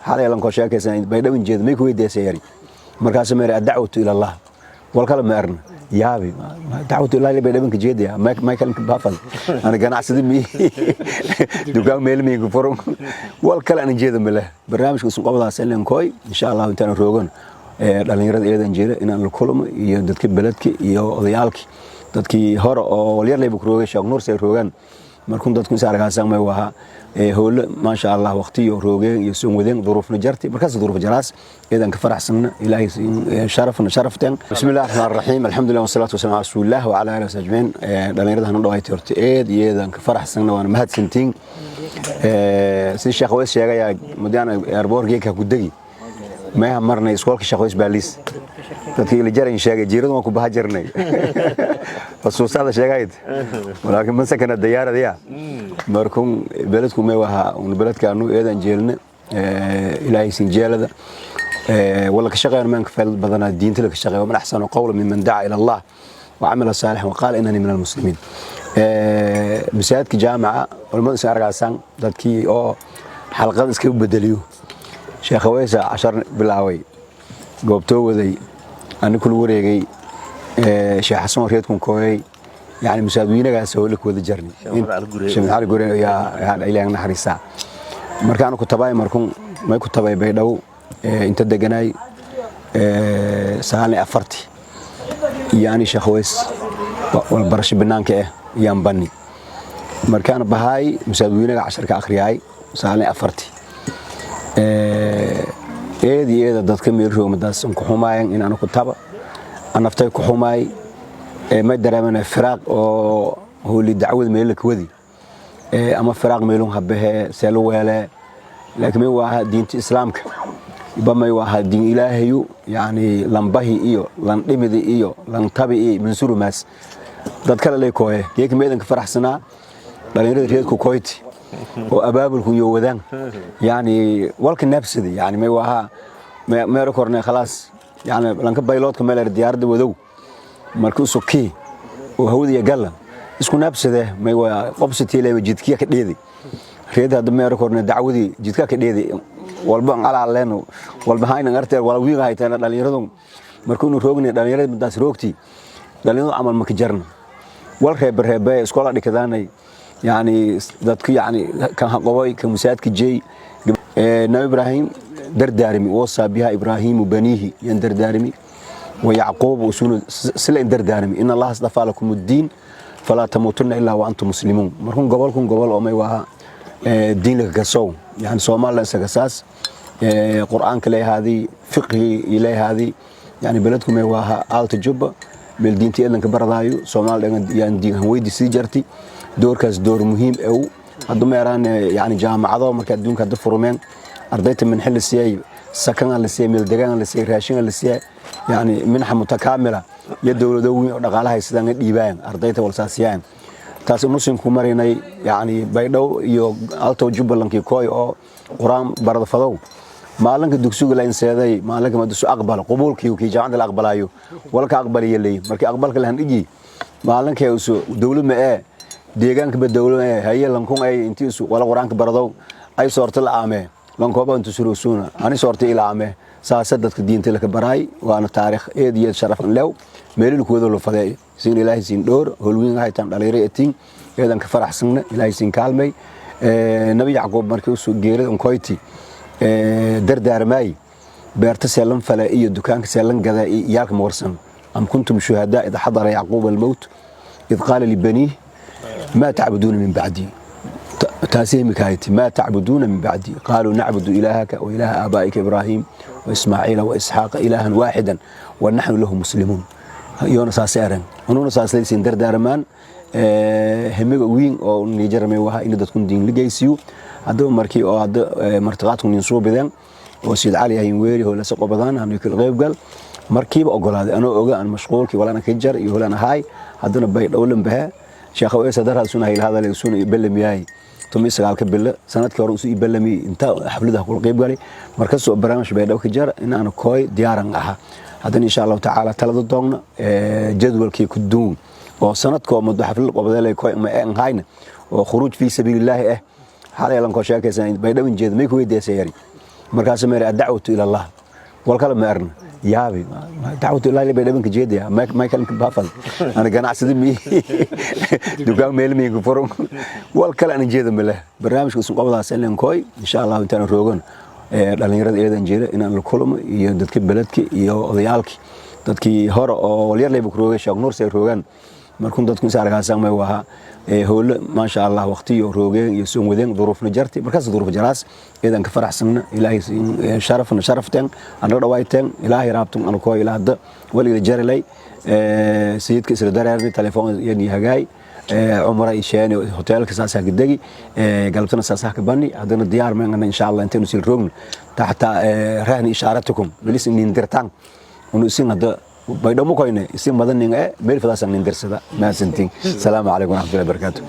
Xalay lankoo sheekaysan Baydhabo jeeda, may ku weydiisay yari. Markaas meeri "Addacwatu ila Allah", wal kale ma erna. Yaabi, dacwatu ilaahi Baydhabo ka jeedaya, may kale baafal ana ganacsada mi dukaan meel mi ku furo, wal kale ana jeeda male. Barnaamijka usun qobadaas ilan kooy, insha Allah intaan roogan dhalinyarada eedan jeeda inaan la kulmo iyo dadka beledka iyo odayaalki, dadkii hore oo walyar leyba ku roogay, Sheekh Nuur say roogaan. Markun dadku is argaasan may waha howlo, maasha Allah, waqtiyo roogeen iyo soon wadeen, duruufna jarti. Markaas duruuf jaraas eedan ka faraxsanna, Ilaahay sharafna sharafteen. Bismillahi rahmaani rahiim, alxamdulillah, wasalaatu wasalaamu ala rasuulillah wa ala alihi wasahbihi. Dhalinyarada hanu dhawaaytay horta eed iyo eedan ka faraxsanna, waana mahadsantiin. Si Sheekh Weys sheegaya, mudaan airportgeeka ku degi meeha marnay iskoolka Sheekh Weys Baaliis. Dadkii ila jaran sheegay jiiradu waan ku baha jirnay, xusuusada sheegayd, walaakiin masakana diyaaradaya. Markun beledku may waha un beledkaanu eedan jeelna, Ilaahay sin jeelada wala ka shaqeeyaan maan ka faa'iido badanaa diinta la ka shaqeeyo. Man axsanu qawla mimman daca ila Allah wa camila saalixan wa qaala inani min almuslimiin. Masaajidka jaamaca culimada is argaasaan, dadkii oo xalqad iskaga bedeliyo, Sheekh Weysa cashar bilaaway, goobtoo waday, ani kula wareegay, Sheekh Xasan reedkun kooyay, yani masaajidweynagaas howle ku wada jarnay, Sheekh Cali Gure yaa Ilaahay naxariisa. Markaan ku tabay, markun may ku tabay Baydhabo inta deganaay 94-tii iyo ani Sheekh Weys wal barasho banaanka ah iyaan bani. Markaan bahaay masaajidweynaga casharka akhriyay 94-tii, eed iyo eeda dadka meel roogmadaas ku xumaayeen in aan ku taba anaftay ku xumaay. May dareemana firaaq oo howli dacwada meel ka wadi ama firaaq meelun habahe seelo weele, laakiin may waa diinta Islaamka ba, may waa diin Ilaahayu, yani lambahi iyo landhimidi iyo lantabi iyo mansurumaas dad kale lay kooye. Geeka meedanka faraxsanaa dhalinyarada reedku koyti oo abaabulku iyo wadaan, yani walka nabsida, yani may waha meero korne khalaas, yani lanka bayloodka meel diyaaradda wadow markii usukii oo hawada iyo galla isku nabsade, may waa qobsitii leeba jidkiya ka dheedi reed. Hadda meero korne dacwadii jidka ka dheedi walba an alaaleen walba hayna artee wala wiiga hayteen dhalinyaradu. Markuu inu roogni dhalinyarada midaas roogti, dhalinyaradu camal maka jarna, wal reebe reebe iskoola dhikadaanay, yani dadku, yani kan haqoboy kan musaadka jeey. Nabi Ibraahim dardaarimi, wasaa biha Ibraahimu baniihi yan dardaarimi, ويعقوب وسنو سلا dardaarimi, in Allah astafaa lakum ad-diin falaa tamuutunna illaa wa antum muslimuun. Markun gobolkun gobol oo may waha diin laga kasow, yani Soomaaliland isaga saas Qur'aanka leeyahaadii, fiqhigii leeyahaadii, yani beledku may waha Alta Jubba meel diinta eedanka baradaayo Soomaaliland yan diin weydi sii jarti. Doorkaas door muhiim ew hadda meeraan, yani jaamacado marka adduunka hadda furmeen, ardayta minxi la siiyay, sakan la siiyay, meel degaan la siiyay, raashin la siiyay, yani minxa mutakaamila iyo dowlado weyn oo dhaqaalaha sidaan dhiibaan ardayta walsaasiyaan. Taasi muslimku marinay, yani Baydhow iyo Alto Jubbalandkii kooy oo Quraan barada fadow, maalinka dugsiga la inseeday, maalinka madusu aqbal qubuulkii kii jaamacada la aqbalayo walka aqbaliyo leey. Markii aqbalka la handhigi, maalinkii usu dowlad ma ee deegaanka ba dowlad ee haye lankun ay intii isu wala Quraanka baradow ay soorta la aame lankooba intu surusuuna ani soorta ila aame. Saasa dadka diinta la ka baraay, waana taariikh eed iyo sharaf lew meelil kuwada loo fadeey siin. Ilaahay siin dhoor holwiin haytan dhalinyaro etiin, eedan ka faraxsanna, Ilaahay siin kaalmay. Nabi Yacquub markii uu soo geerida onkoyti dardaarmay, beerta seelan fale iyo dukaanka seelan gada iyo iyaalka mawarsan. Am kuntum shuhadaa id xadara Yacquub almowt id qaala libaniih maa tacbuduuna min bacdii? Taasi imikahayti, maa tacbuduuna min bacdii? Qaaluu nacbudu ilaahaka wa ilaaha aabaa'ika Ibraahim wa Ismaaciila wa Isxaaqa ilaahan waaxidan wa naxnu lahu muslimuun. Iyoona saasay areen, anuuna saaslaysiin dardaarmaan. Hemiga wiin oo niijaramay waha in dadkun diin la geysiyo. Haddaba markii oo hadda martiqaadku nin soo bideen oo Sayid Cali ahin weeri hoolasa qobadaan hanu kala qaybgal, markiiba ogolaaday anoo oga aan mashquulkii walana ka jar iyo holaan ahaay. Haddana bay dhowlan bahe Sheekh Weys daraad suna hayl hadal suna ibalamiyaay 19-ka bilo sanadkii hore usu ibalami inta xafladaha kula qayb galay. Markasoo barnaamij bay dhow ka jar in aan kooy diyaaran aha. Haddana insha Allahu tacaala talada doogna jadwalkii ku duun oo sanadkoo muddo xaflad qobadeelay kooy ma aan hayna oo khuruuj fii sabiilillaahi ah. Xalay lan ko sheekaysan Baydhabo jeeda, may ku weydiisay yari. Markaas meeri "Addacwatu ila Allah", wal kale ma erna. Yaabi, dacwatu ila bay dhabanka jeedaya michael baafal. Ana ganacsada mi dukaan meel miinka furan, wal kale ana jeeda male. Barnaamijka isun qabadaas ilan kooy, insha Allah intaan roogan dhalinyarada eedan jeeda inaan la kulmo iyo dadka beledka iyo odayaalki, dadkii hore oo walyar leyba ku roogay, Sheekh Nuur say roogaan. Markun dadku is argaasan may waha howlo, maasha Allah, waqtiyo roogeen iyo soon wadeen, duruufna jarti. Markaas duruuf jaraas eedan ka faraxsanna. Ilaahay sharafna sharafteen, ana dhawayteen, Ilaahay raabtun ana koo ilaa hadda waliga jarilay sayidka isla dareerni, telefoon yani hagaay cumra isheeni, hoteelka saasaa ka degi, galabtana saasaa ka bani. Haddana diyaar meengana, insha Allah, intaynu sil roogno taxta rahni ishaaratikum bilis inin dirtaan unu isin hadda baydhamo koyne isin badan nin meel fadaasan nin dirsada. Mahadsantiin. Salaamu calaykum waraxmatullahi wabarakaatu.